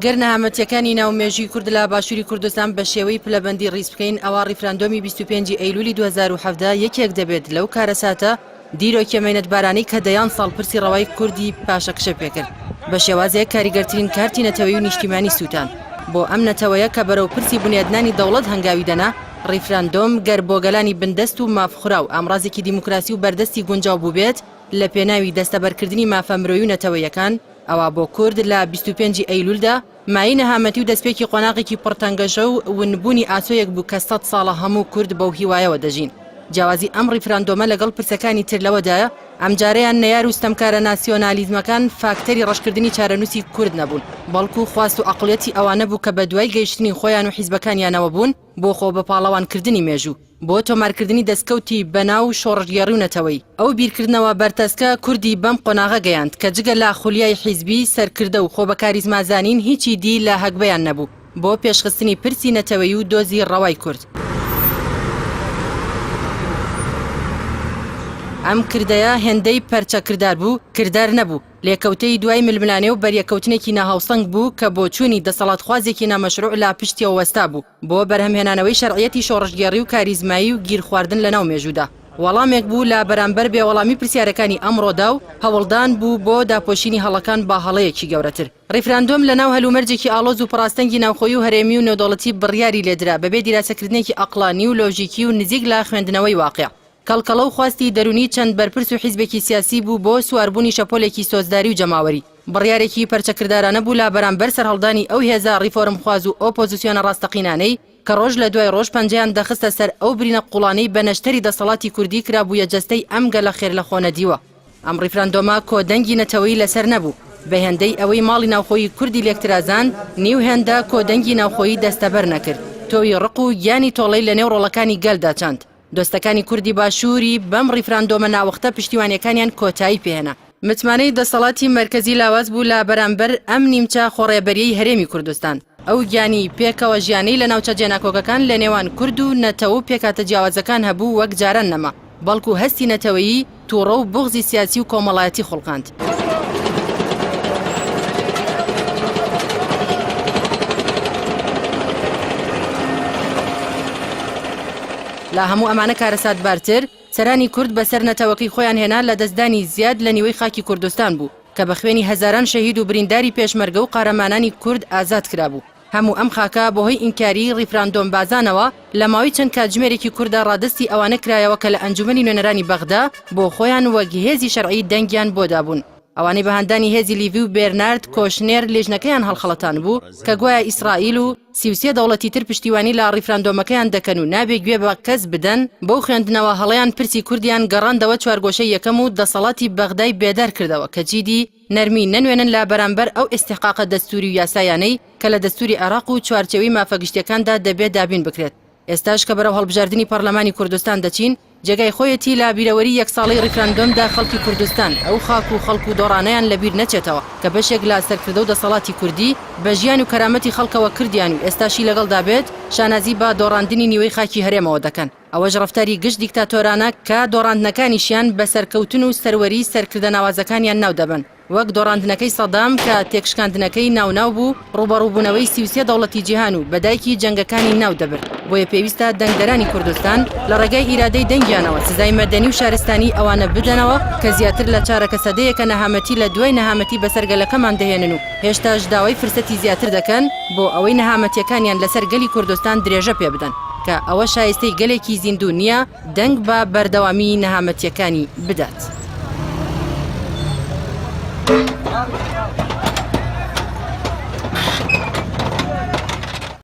گەر نەهامەتیەکانی ناو مێژووی کورد لە باشووری کوردستان بە شێوەی پلەبەندی ڕیز بکەین ئەوا ڕیفراندۆمی 25 ئەیلولی 2017 یەکێک دەبێت لەو کارەساتە دیرۆکیە مەینەتبارانەی کە دەیان ساڵ پرسی ڕەوای کوردی پاشەکشە پێکرد بە شێوازێک کاریگەرترین کارتی نەتەوەیی و نیشتیمانی سووتان بۆ ئەم نەتەوەیە کە بەرەو پرسی بونیادنانی دەوڵەت هەنگاوی دەنا ڕیفراندۆم گەر بۆ گەلانی بندەست و مافخوراو ئامڕازێکی دیموکراسی و بەردەستی گونجاو بووبێت لە پێناوی دەستەبەرکردنی مافە مرۆیی و نەتەوەیەکان، ئەوا بۆ کورد لە 25 ی ئەیلولدا مایەی نەهامەتی و دەستپێکی قۆناغێکی پڕ تەنگەژە و ونبوونی ئاسۆیەک بوو کە سەت ساڵە هەموو کورد بەو هیوایەوە دەژین. جیاوازی ئەم ڕیفراندۆمە لەگەڵ پرسەکانی تر لەوەدایە ئەمجارەیان نەیار و ستەمکارە ناسیۆنالیزمەکان فاکتەری ڕەشکردنی چارەنووسی کورد نەبوون، بەڵکو خواست و عەقڵیەتی ئەوانە بوو کە بەدوای گەیشتنی خۆیان و حیزبەکانیانەوە بوون بۆ خۆ بەپاڵەوانکردنی مێژوو، بۆ تۆمارکردنی دەستکەوتی بەناو شۆڕشگێڕی و نەتەوەیی. ئەو بیرکردنەوە بەرتەسکە کوردی بەم قۆناغە گەیاند کە جگە لە خولیای حیزبی، سەرکردە و خۆ بەکاریزمازانین هیچی دی لە هەگبەیان نەبوو بۆ پێشخستنی پرسی نەتەوەیی و دۆزی ڕەوای کورد. ئەم کردەیە هێندەی پەرچەکردار بوو، کردار نەبوو، لێکەوتەی دوای ململانێ و بەریەککەوتنێکی ناهاوسەنگ بوو کە بۆچوونی دەسەڵاتخوازێکی نامەشروع لە پشتیەوە وەستابوو بۆ بەرهەمهێنانەوەی شەرعیەتی شۆڕشگێڕی و کاریزمایی و گیرخواردن لەناو مێژوودا وەڵامێک بوو لە بەرامبەر بێوەڵامی پرسیارەکانی ئەمڕۆدا و هەوڵدان بوو بۆ داپۆشینی هەڵەکان بە هەڵەیەکی گەورەتر. ڕیفراندۆم لەناو هەلومەرجێکی ئاڵۆز و پڕاستەنگی ناوخۆیی و هەرێمی و نێودەوڵەتی بڕیاری لێدرا بەبێ دیراسەکردنێکی ئەقڵانی و لۆژیکی و نزیک لە خوێندنەوەی واقیع. کەڵکەڵە و خواستی دەروونی چەند بەرپرس و حیزبێکی سیاسی بوو بۆ سواربوونی شەپۆلێکی سۆزداری و جەماوەری، بڕیارێکی پەرچەکردارانە بوو لە بەرامبەر سەرهەڵدانی ئەو هێزە ڕیفۆرمخواز و ئۆپۆزسیۆنە ڕاستەقینانەی کە ڕۆژ لە دوای ڕۆژ پەنجەیان دەخستە سەر ئەو برینە قوڵانەی بە نەشتەری دەسەڵاتی کوردی کرابوویە جەستەی ئەم گەلە خێرلەخۆنەدیوە. ئەم ڕیفراندۆمە کۆدەنگی نەتەوەیی لەسەر نەبوو، بە هێندەی ئەوەی ماڵی ناوخۆیی کوردی لێکترازاند، نیو هێندە کۆدەنگی ناوخۆیی دەستەبەر نەکرد، تۆوی ڕق و گیانی تۆڵەی لەنێو ڕۆڵەکانی گەلدا چاند. دۆستەکانی کوردی باشووری بەم ڕیفراندۆمە ناوەختە پشتیوانیەکانیان کۆتایی پێهێنا. متمانەی دەسەڵاتی مەرکەزی لاواز بوو لە بەرامبەر ئەم نیمچە خۆڕێبەریەی هەرێمی کوردستان. ئەو گیانی پێکەوە ژیانەی لە ناوچە جێناکۆکەکان لە نێوان کورد و نەتەوە و پێکهاتە جیاوازەکان هەبوو وەک جاران نەما. بەڵکو هەستی نەتەوەیی توڕە و بوغزی سیاسی و کۆمەڵایەتی خوڵقاند. لە هەموو ئەمانە کارەساتبارتر، سەرانی کورد بەسەر نەتەوەکەی خۆیان هێنا لە دەستدانی زیاد لە نیوەی خاکی کوردستان بوو کە بە خوێنی هەزاران شەهید و برینداری پێشمەرگە و قارەمانانی کورد ئازاد کرابوو. هەموو ئەم خاکە بەهۆی ئینکاری ڕیفراندۆمبازانەوە لە ماوەی چەند کاتژمێرێکی کورتدا ڕادەستی ئەوانە کرایەوە کە لە ئەنجومەنی نوێنەرانی بەغدا بۆ خۆیان وەک هێزی شەرعی دەنگیان بۆ دابوون. ئەوانەی بە هاندانی هێزی لیڤی و بێرنارد کۆشنێر لیژنەکەیان هەڵخەڵەتانبوو کە گوایە ئیسرائیل و 33 دەوڵەتی تر پشتیوانی لە ڕیفراندۆمەکەیان دەکەن و نابێ گوێ بە کەس بدەن، بەو خوێندنەوە هەڵەیان پرسی کوردیان گەڕاندەوە چوارگۆشەی یەکەم و دەسەڵاتی بەغدای بێدار کردەوە کە چیدی نەرمی نەنوێنن لە بەرامبەر ئەو ئیستیحقاقە دەستووری و یاسایانەی کە لە دەستووری عێراق و چوارچێوەی مافە گشتیەکاندا دەبێ دابین بکرێت. ئێستاش کە بەرەو هەڵبژاردنی پەڕلەمانی کوردستان دەچین، جێگای خۆیەتی لە بیرەوەری یەک ساڵەی ڕیفراندۆمدا خەڵکی کوردستان ئەو خاک و خەڵک و دۆڕانەیان لە بیر نەچێتەوە کە بەشێک لە سەرکردە و دەسەڵاتی کوردی بە ژیان و کەرامەتی خەڵکەوە کردیان و ئێستاشی لەگەڵدا بێت شانازی بە دۆڕاندنی نیوەی خاکی هەرێمەوە دەکەن. ئەوەش ڕەفتاری گشت دیکتاتۆرانە کە دۆڕاندنەکانیشیان بە سەرکەوتن و سەروەریی سەرکردە ناوازەکانیان ناو دەبەن، وەک دۆڕاندنەکەی سەدام کە تێکشکاندنەکەی ناوناو بوو ڕووبەڕووبوونەوەی 33 دەوڵەتی جیهان و بە دایکی جەنگەکانی ناو دەبرد. بۆیە پێویستە دەنگدەرانی کوردستان لە ڕێگای ئیرادەی دەنگیانەوە سزای مەدەنی و شارستانیی ئەوانە بدەنەوە کە زیاتر لە چارەکە سەدەیەکە نەهامەتی لە دوای نەهامەتی بەسەر گەلەکەمان دەهێنن و هێشتاش داوای فرسەتی زیاتر دەکەن بۆ ئەوەی نەهامەتیەکانیان لەسەر گەلی کوردستان درێژە پێبدەن کە ئەوە شایستەی گەلێکی زیندوو نیە دەنگ بە بەردەوامی نەهامەتیەکانی بدات.